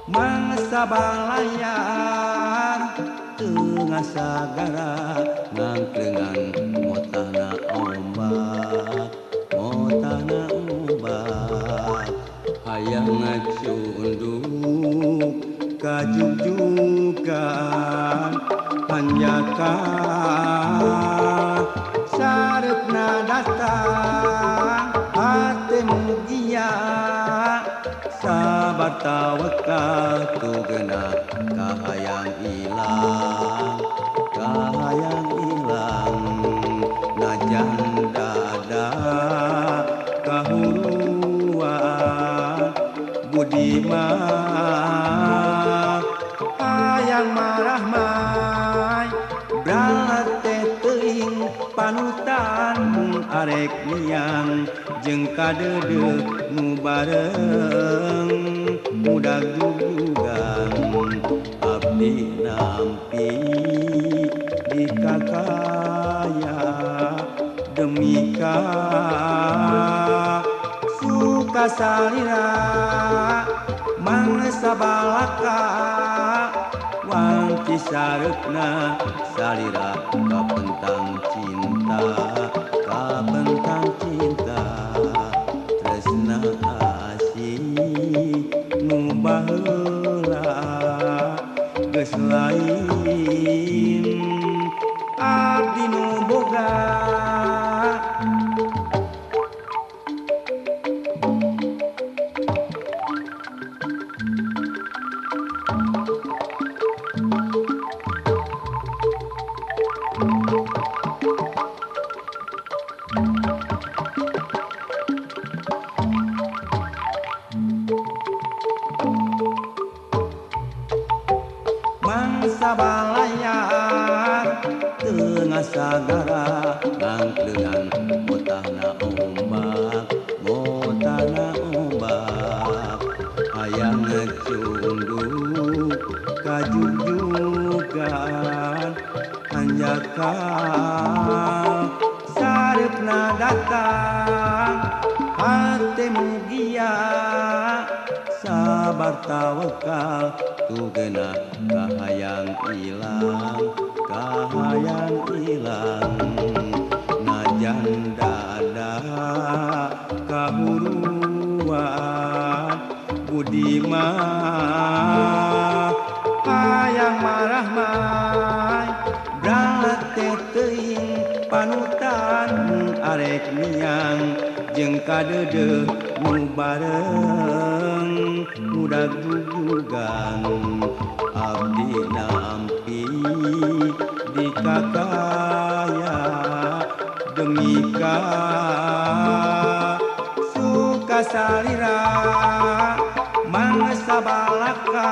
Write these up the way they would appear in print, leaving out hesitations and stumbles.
Mangsa balayar tengah sagara ngangklengan motana ombak motana ombak hayang ngacunduk kajugjugan hanjaka sareupna datang hate mugia sabar tawakal tugena kahayang ilang kahayang ilang najan dada kahuruan budi mah hayang marah mai bralat teh teuing panutan mun arek miang jeung kadeudeuh nu bareng mudag jujugan abdi nampi di kakaya demi ka suka salira mangsa balaka wangci sareupna salira kapentang cinta kapentang cinta tresna asih nu baheula geus lain abdi nu boga. Mangsa balayar tengah sagara ngangkleungan motahna ombak hayang ngecunduk kajugjugan hanjaka sareupna datang hate mugia sabar tawakal tugena kahayang ilang najan dada kahuruan budi mah hayang marah mai bralat teh teuing panutan mun arek miang jeung kadeudeuh nu bareng mudag jujugan abdi nampi di kakaya demi ka suka salira mangsa balaka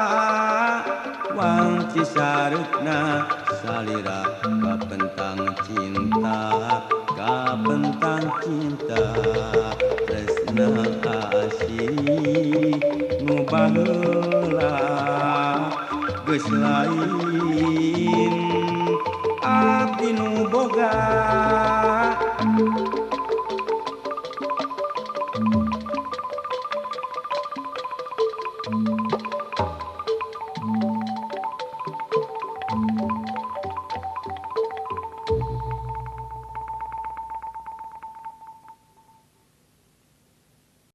wangci sareupna salira kapentang cinta tresna asih nu baheula geus lain abdi nu boga.